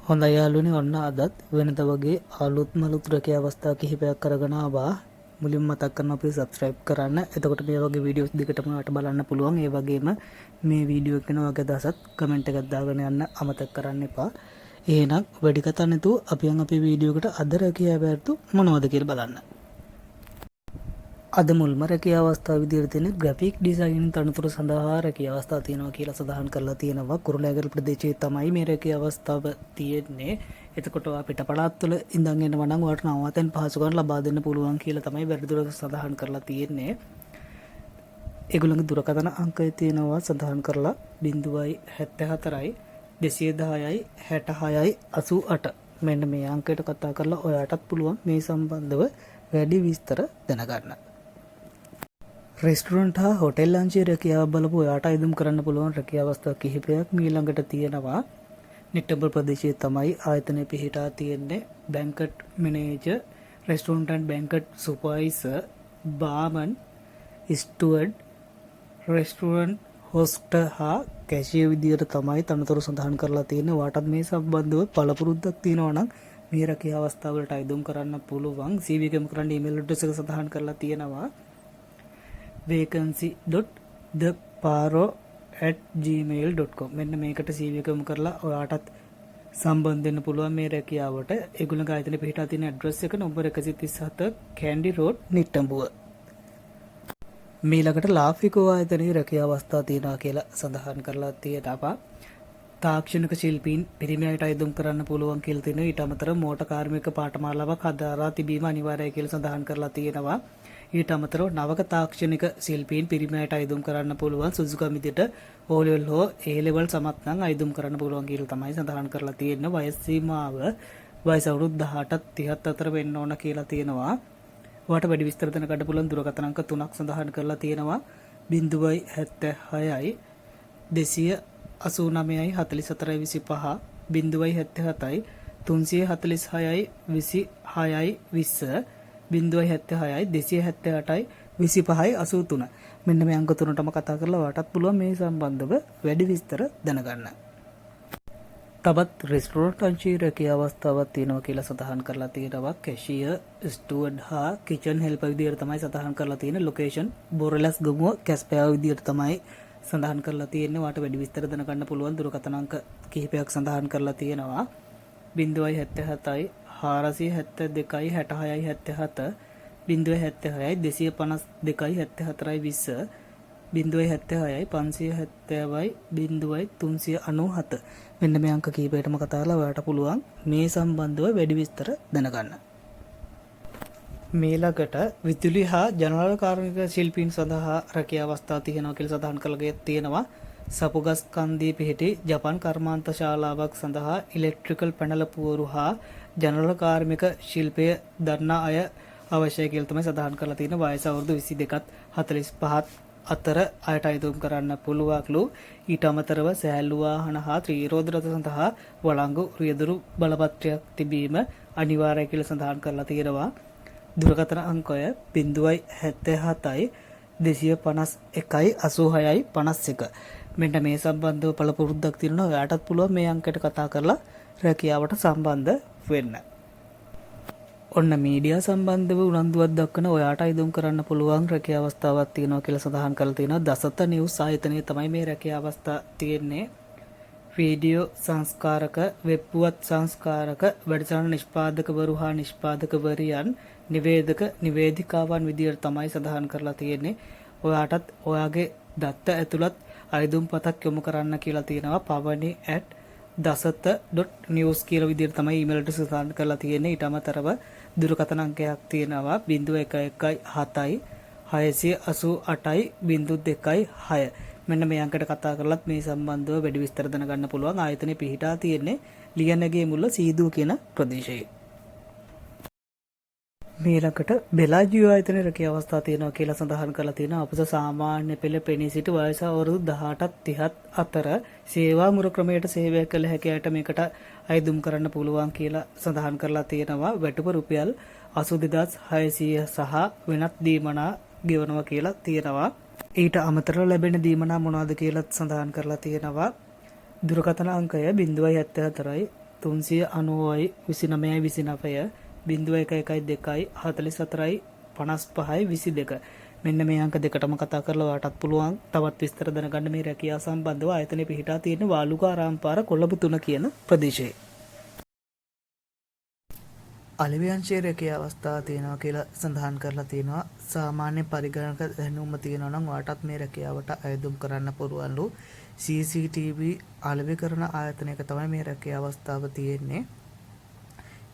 හොඳයි යාළුවනේ, ඔන්න අදත් වෙනද වගේ අලුත්ම අලුත් රැකියා අවස්ථා කිහිපයක් අරගෙන ආවා. මුලින්ම මතක් කරනවා අපි සබ්ස්ක්‍රයිබ් කරන්න. එතකොට මේ වගේ වීඩියෝස් දිගටම ඔයාලට බලන්න පුළුවන්. ඒ වගේම මේ වීඩියෝ එක ගැන ඔයාගේ අදහසත් කමෙන්ට් එකක් දාගෙන යන්න අමතක කරන්න එපා. එහෙනම් වැඩි කතා නැතුව අපි යන් අපේ වීඩියෝ එකට. අද රැකියා ඇබෑර්තු මොනවද කියලා බලන්න. අද මුල්ම රැකියා අවස්ථාව විදියට තියෙන ග්‍රැෆික් ඩිසයින් තනතුර සඳහා රැකියා අවස්ථා තියෙනවා කියලා සඳහන් කරලා තියෙනවා. කුරුණෑගල ප්‍රදේශයේ තමයි මේ රැකියා අවස්ථාව තියෙන්නේ. එතකොට ඔයා පිට පළාත්වල ඉඳන් එනවා නම් ඔයාට නවාතැන් පහසුකම් ලබා දෙන්න පුළුවන් කියලා තමයි වැඩිදුර සඳහන් කරලා තියෙන්නේ. ඒගොල්ලන්ගේ දුරකථන අංකය තියෙනවා සඳහන් කරලා 074යි 210යි 66යි 88. මෙන්න මේ අංකයට කතා කරලා ඔයාටත් පුළුවන් මේ සම්බන්ධව වැඩි විස්තර දැනගන්න. රෙස්ටුරන්ට් හා හොටෙල් අංශයේ රැකියාව බලපු ඔයාට අයදුම් කරන්න පුළුවන් රැකියා අවස්ථා කිහිපයක් මීළඟට තියෙනවා. නිට්ටඹ ප්‍රදේශයේ තමයි ආයතනය පිහිටා තියෙන්නේ. Banquet manager, restaurant and banquet supervisor, barman, steward, restaurant host හා කැෂියර් විදියට තමයි තනතුරු සඳහන් කරලා තියෙන්නේ. ඔයාටත් මේ සම්බන්ධව පළපුරුද්දක් තියෙනවා නම් මේ රැකියා අවස්ථාවලට අයදුම් කරන්න පුළුවන්. CV එක යොමු කරන්න ඊමේල් ඇඩ්‍රස් එක සඳහන් කරලා තියෙනවා. vacancy.theparo@gmail.com. මෙන්න මේකට CV එක යොමු කරලා ඔයාටත් සම්බන්ධ වෙන්න පුළුවන් මේ රැකියාවට. ඒගොල්ලන්ගේ ආයතනය පිහිටා තියෙන ඇඩ්‍රස් එක නම්බර් 137 කැන්ඩි රෝඩ්, නිට්ටඹුව. මීළඟට ලාෆිකෝ ආයතනයේ රැකියා අවස්ථා තියෙනවා කියලා සඳහන් කරලා තියෙනවා. තාක්ෂණික ශිල්පීන් පිරිමි අයට අයදුම් කරන්න පුළුවන් කියලා තියෙනවා. ඊට අමතරව මෝටර් කාර්මික පාඨමාලාවක් හදාරා තිබීම අනිවාර්යයි කියලා සඳහන් කරලා තියෙනවා. ඊට අමතරව නවක තාක්ෂණික ශිල්පීන් පිරිමි අයට අයදුම් කරන්න පුළුවන්. සුදුසුකම් විදිහට O level හෝ A level සමත් නම් අයදුම් කරන්න පුළුවන් කියලා තමයි සඳහන් කරලා තියෙන්නේ. වයස් සීමාව වයස අවුරුදු 18ත් 30ත් අතර වෙන්න ඕන කියලා තියෙනවා. ඔයාට වැඩි විස්තර දැනගන්න පුළුවන් දුරකථන අංක තුනක් සඳහන් කරලා තියෙනවා. 076යි 289යි 44යි 25, 077යි 346යි 26යි 20, 076යි 278යි 25යි 83. මෙන්න මේ අංක තුනටම කතා කරලා ඔයාටත් පුළුවන් මේ සම්බන්ධව වැඩි විස්තර දැනගන්න. තවත් රෙස්ටෝරන්ට් අංශයේ රැකියා අවස්ථාවක් තියෙනවා කියලා සඳහන් කරලා තියෙනවා. කැෂියර්, ස්ටුවර්ඩ් හා කිචන් හෙල්පර් විදියට තමයි සඳහන් කරලා තියෙන්නේ. ලොකේෂන් බොරලැස්ගමුව, කැස්පෑව විදියට තමයි සඳහන් කරලා තියෙන්නේ. ඔයාට වැඩි විස්තර දැනගන්න පුළුවන් දුරකථන අංක කිහිපයක් සඳහන් කරලා තියෙනවා. 077යි 472යි 66යි 77, 076යි 252යි 74යි 20, 076යි 570යි 0යි 397. මෙන්න මේ අංක කීපයටම කතා කරලා ඔයාලට පුළුවන් මේ සම්බන්ධව වැඩි විස්තර දැනගන්න. මීළඟට විදුලි හා ජනේල කාර්මික ශිල්පීන් සඳහා රැකියා අවස්ථා තියෙනවා කියලා සඳහන් කරලා තියෙනවා. සපුගස් කන්දේ පිහිටි ජපන් කර්මාන්ත ශාලාවක් සඳහා ඉලෙක්ට්‍රිකල් පැනල පුවරු හා ජනේල කාර්මික ශිල්පය දන්නා අය අවශ්‍යයි කියලා තමයි සඳහන් කරලා තියෙන්නේ. වයස අවුරුදු 22ත් 45ත් අතර අයට අයදුම් කරන්න පුළුවන්ලු. ඊට අමතරව සැහැල්ලු වාහන හා ත්‍රිරෝද රථ සඳහා වළංගු රියදුරු බලපත්‍රයක් තිබීම අනිවාර්යයි කියලා සඳහන් කරලා තියෙනවා. දුරකථන අංකය 077යි 251යි 86යි 51. මෙන්න මේ සම්බන්ධව පළපුරුද්දක් තියෙනවා. ඔයාටත් පුළුවන් මේ අංකයට කතා කරලා රැකියාවට සම්බන්ධ වෙන්න. ඔන්න මීඩියා සම්බන්ධව උනන්දුවක් දක්වන ඔයාට අයදුම් කරන්න පුළුවන් රැකියා අවස්ථාවක් තියෙනවා කියලා සඳහන් කරලා තියෙනවා. දසත නිවුස් ආයතනයේ තමයි මේ රැකියා අවස්ථා තියෙන්නේ. වීඩියෝ සංස්කාරක, වෙබ් පුවත් සංස්කාරක, වැඩසටහන් නිෂ්පාදකවරු හා නිෂ්පාදකවරියන්, නිවේදක, නිවේදිකාවන් විදියට තමයි සඳහන් කරලා තියෙන්නේ. ඔයාටත් ඔයාගේ දත්ත ඇතුළත් අයදුම් පතක් යොමු කරන්න කියලා තියෙනවා. pavani@dasatha.news කියලා විදියට තමයි ඊමේල් ඇඩ්‍රස් සඳහන් කරලා තියෙන්නේ. ඊට අමතරව දුරකථන අංකයක් තියෙනවා 011 7යි 688යි 02යි 6. මෙන්න මේ අංකයට කතා කරලත් මේ සම්බන්ධව වැඩි විස්තර දැනගන්න පුළුවන්. ආයතනය පිහිටා තියෙන්නේ ලියනගේ මුල්ල සීදුව කියන ප්‍රදේශයේ. මීළඟට බෙලාජියෝ ආයතනයේ රැකියා අවස්ථා තියෙනවා කියලා සඳහන් කරලා තියෙනවා. අපස සාමාන්‍ය පෙළ පෙනී සිටි වයස අවුරුදු 18ත් 30ත් අතර සේවා මුර ක්‍රමයට සේවය කළ හැකි අයට මේකට අයදුම් කරන්න පුළුවන් කියලා සඳහන් කරලා තියෙනවා. වැටුප රුපියල් 82,600 සහ වෙනත් දීමනා ගෙවනවා කියලා තියෙනවා. ඊට අමතරව ලැබෙන දීමනා මොනවද කියලාත් සඳහන් කරලා තියෙනවා. දුරකථන අංකය 074යි 390යි 29යි 29, 011 2 44යි 55යි 22. මෙන්න මේ අංක දෙකටම කතා කරලා ඔයාටත් පුළුවන් තවත් විස්තර දැනගන්න මේ රැකියාව සම්බන්ධව. ආයතනය පිහිටා තියෙන වාලුකාරාම පාර, කොළඹ 3 කියන ප්‍රදේශයේ. අලෙවි අංශයේ රැකියා අවස්ථා තියෙනවා කියලා සඳහන් කරලා තියෙනවා. සාමාන්‍ය පරිගණක දැනුම තියෙනවා නම් ඔයාටත් මේ රැකියාවට අයදුම් කරන්න පුළුවන්ලු. CCTV අලෙවි කරන ආයතනයක තමයි මේ රැකියා අවස්ථාව තියෙන්නේ.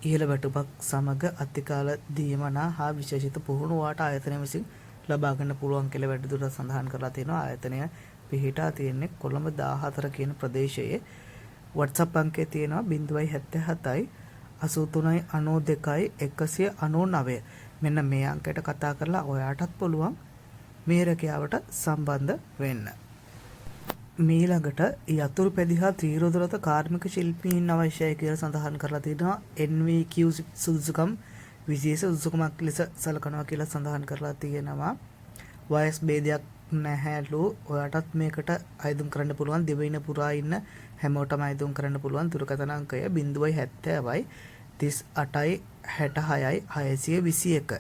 ඉහළ වැටුපක් සමග අතිකාල දීමනා හා විශේෂිත පුහුණු ඔයාට ආයතනය විසින් ලබා ගන්න පුළුවන් කියලා වැඩිදුරටත් සඳහන් කරලා තියෙනවා. ආයතනය පිහිටා තියෙන්නේ කොළඹ 14 කියන ප්‍රදේශයේ. WhatsApp අංකය තියෙනවා 077යි 83යි 92යි 199. මෙන්න මේ අංකයට කතා කරලා ඔයාටත් පුළුවන් මේ රැකියාවට සම්බන්ධ වෙන්න. මීළඟට යතුරු පැදි හා ත්‍රිරෝද රථ කාර්මික ශිල්පීන් අවශ්‍යයි කියලා සඳහන් කරලා තියෙනවා. NVQ සුදුසුකම් විශේෂ සුදුසුකමක් ලෙස සලකනවා කියලා සඳහන් කරලා තියෙනවා. වයස් භේදයක් නැහැලු. ඔයාටත් මේකට අයදුම් කරන්න පුළුවන්. දිවයින පුරා ඉන්න හැමෝටම අයදුම් කරන්න පුළුවන්. දුරකථන අංකය 070යි 38යි 66යි 621.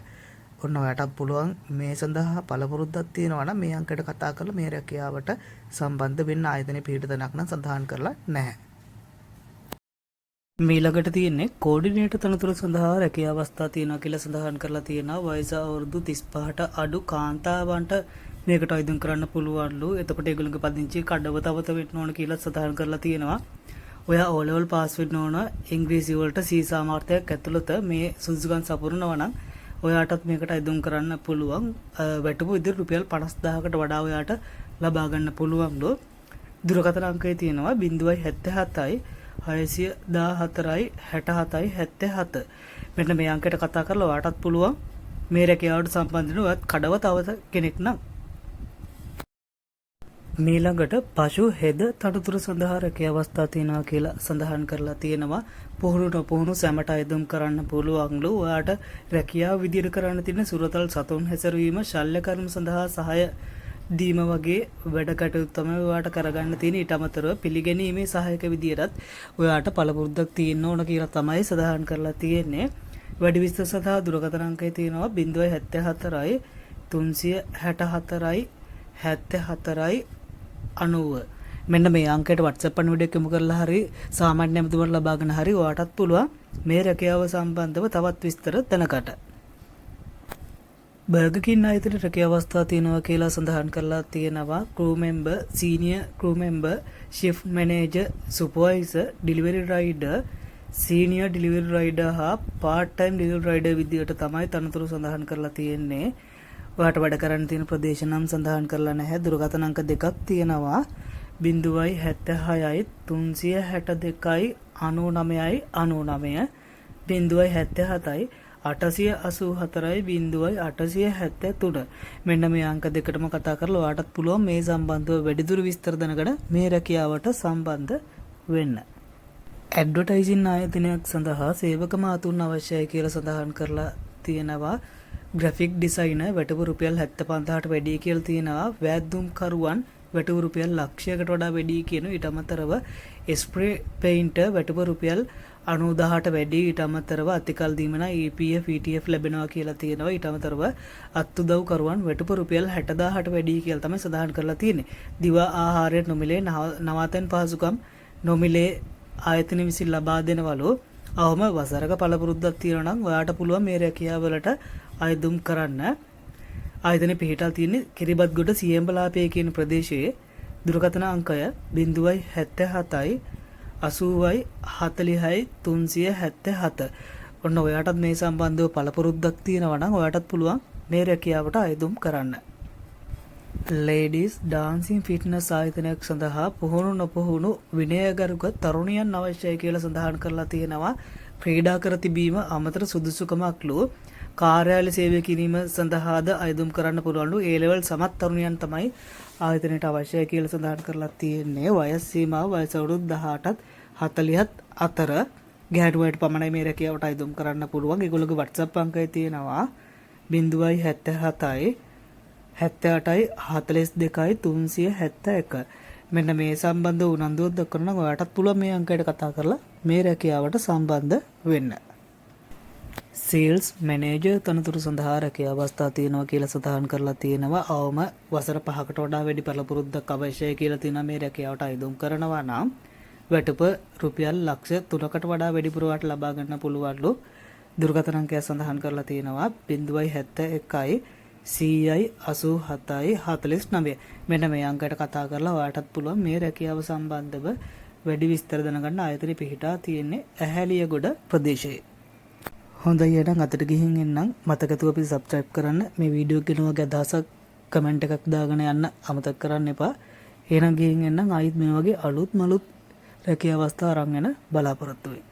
ඔන්න ඔයාටත් පුළුවන් මේ සඳහා පළපුරුද්දක් තියෙනවා නම් මේ අංකයට කතා කරලා මේ රැකියාවට සම්බන්ධ වෙන්න. ආයතනයේ පිහිට තැනක් නම් සඳහන් කරලා නැහැ. මීළඟට තියෙන්නේ කෝඩිනේටර් තනතුර සඳහා රැකියා අවස්ථා තියෙනවා කියලා සඳහන් කරලා තියෙනවා. වයස අවුරුදු 35ට අඩු කාන්තාවන්ට මේකට අයදුම් කරන්න පුළුවන්ලු. එතකොට ඒගොල්ලෝගේ පදිංචි කඩවතවත වෙන්න ඕන කියලා සඳහන් කරලා තියෙනවා. ඔයා O level pass වෙන්න ඕන. ඉංග්‍රීසි වලට C සාමර්ථ්‍යයක් ඇතුළත මේ සුදුසුකම් සපුරනවා නම් ඔයාටත් මේකට අයදුම් කරන්න පුළුවන්. වැටුපු විදිහට රුපියල් 50,000කට වඩා ඔයාට ලබා ගන්න පුළුවන්ලු. දුරකථන අංකය තියෙනවා 077යි 614යි 67යි 77. මෙන්න මේ අංකයට කතා කරලා ඔයාටත් පුළුවන් මේ රැකියාවට සම්බන්ධ වෙන, ඔයත් කඩවතවත කෙනෙක් නම්. මීළඟට පශු හෙද තනතුර සඳහා රැකියා අවස්ථා තියෙනවා කියලා සඳහන් කරලා තියෙනවා. පුහුණු නොපුහුණු සැමට අයදුම් කරන්න පුළුවන්ලු. ඔයාට රැකියාව විදියට කරන්න තියෙන සුරතල් සතුන් හැසිරවීම, ශල්‍ය කර්ම සඳහා සහාය දීම වගේ වැඩ කටයුතු තමයි ඔයාට කරගන්න තියෙන්නේ. ඊට අමතරව පිළිගැනීමේ සහායක විදියටත් ඔයාට පළපුරුද්දක් තියෙන්න ඕන කියලා තමයි සඳහන් කරලා තියෙන්නේ. වැඩි විස්තර සඳහා දුරකථන අංකය තියෙනවා 074යි 364යි 74යි 90. මෙන්න මේ අංකයට WhatsApp පණිවිඩයක් යොමු කරලා හරි සාමාන්‍ය ඇමතුමක් ලබාගෙන හරි ඔයාටත් පුළුවන් මේ රැකියාව සම්බන්ධව තවත් විස්තර දැනගන්න. බර්ගර් කිං ආයතනයේ රැකියා අවස්ථා තියෙනවා කියලා සඳහන් කරලා තියෙනවා. Crew member, senior crew member, shift manager, supervisor, delivery rider, senior delivery rider හා පාර්ට් ටයිම් ඩෙලිවරි රයිඩර් විදියට තමයි තනතුරු සඳහන් කරලා තියෙන්නේ. ඔයාට වැඩ කරන්න තියෙන ප්‍රදේශ නම් සඳහන් කරලා නැහැ. දුරකථන අංක දෙකක් තියෙනවා. 076යි 362යි 99යි 99, 077යි 884යි 0 873. මෙන්න මේ අංක දෙකටම කතා කරලා ඔයාටත් පුළුවන් මේ සම්බන්ධව වැඩිදුර විස්තර දැනගෙන මේ රැකියාවට සම්බන්ධ වෙන්න. ඇඩ්වර්ටයිසින් ආයතනයක් සඳහා සේවක මාතුන් අවශ්‍යයි කියලා සඳහන් කරලා තියෙනවා. ග්‍රැෆික් ඩිසයිනර් වැටුප රුපියල් 75,000ට වැඩි කියලා තියෙනවා. වැද්දුම්කරුවන් වැටුප රුපියල් ලක්ෂයකට වඩා වැඩි කියන. ඊට අමතරව ස්ප්‍රේ පේන්ටර් වැටුප රුපියල් 90,000ට වැඩි. ඊට අමතරව අතිකල් දීමනා, EPF, ETF ලැබෙනවා කියලා තියෙනවා. ඊට අමතරව අත්උදව්කරුවන් වැටුප රුපියල් 60,000ට වැඩි කියලා තමයි සඳහන් කරලා තියෙන්නේ. දිවා ආහාරය නොමිලේ, නවාතැන් පහසුකම් නොමිලේ ආයතන විසින් ලබා දෙනවලු. අවම වසරක පළපුරුද්දක් තියෙනවා නම් ඔයාට පුළුවන් මේ රැකියාවලට අයදුම් කරන්න. ආයතනය පිහිටලා තියෙන්නේ කිරිබත්ගොඩ සියඹලාපේ කියන ප්‍රදේශයේ. දුරකථන අංකය 077යි 80යි 40යි 377. ඔන්න ඔයාටත් මේ සම්බන්ධව පළපුරුද්දක් තියෙනවා නම් ඔයාටත් පුළුවන් මේ රැකියාවට අයදුම් කරන්න. ලේඩීස් ඩාන්සින් ෆිට්නස් ආයතනයක් සඳහා පුහුණු නොපුහුණු විනයගරුක තරුණියන් අවශ්‍යයි කියලා සඳහන් කරලා තියෙනවා. ක්‍රීඩා කර තිබීම අමතර සුදුසුකමක්ලු. කාර්යාලය සේවය කිරීම සඳහාද අයදුම් කරන්න පුළුවන්ලු. ඒ ලෙවල් සමත් තරුණියන් තමයි ආයතනයට අවශ්‍යයි කියලා සඳහන් කරලා තියෙන්නේ. වයස් සීමාව වයස අවුරුදු 18ත් 40ත් අතර ගැහැණු අයට පමණයි මේ රැකියාවට අයදුම් කරන්න පුළුවන්. ඒගොල්ලෝගේ WhatsApp අංකය තියෙනවා 077යි 78යි 42යි 371. මෙන්න මේ සම්බන්ධ උනන්දුවක් දක්වන නම් ඔයාටත් පුළුවන් මේ අංකයට කතා කරලා මේ රැකියාවට සම්බන්ධ වෙන්න. සේල්ස් මැනේජර් තනතුරු සඳහා රැකියා අවස්ථා තියෙනවා කියලා සඳහන් කරලා තියෙනවා. අවම වසර 5කට වඩා වැඩි පළපුරුද්දක් අවශ්‍යයි කියලා තියෙනවා. මේ රැකියාවට අයදුම් කරනවා නම් වැටුප රුපියල් ලක්ෂ 3කට වඩා වැඩිපුර ඔයාට ලබා ගන්න පුළුවන්ලු. දුරකථන අංකය සඳහන් කරලා තියෙනවා 071යි 100යි 87යි 49. මෙන්න මේ අංකයට කතා කරලා ඔයාටත් පුළුවන් මේ රැකියාව සම්බන්ධව වැඩි විස්තර දැනගන්න. ආයතනය පිහිටා තියෙන්නේ ඇහැලියගොඩ ප්‍රදේශයේ. හොඳයි, එහෙනම් අදට ගිහින් එන්නම්. මතක ඇතුව අපි සබ්ස්ක්‍රයිබ් කරන්න. මේ වීඩියෝ එක ගැන ඔයාගේ අදහසක් කමෙන්ට් එකක් දාගෙන යන්න අමතක කරන්න එපා. එහෙනම් ගිහින් එන්නම්. ආයිත් මේ වගේ අලුත් මලුත් රැකියා අවස්ථා අරන් එන බලාපොරොත්තු වෙයි.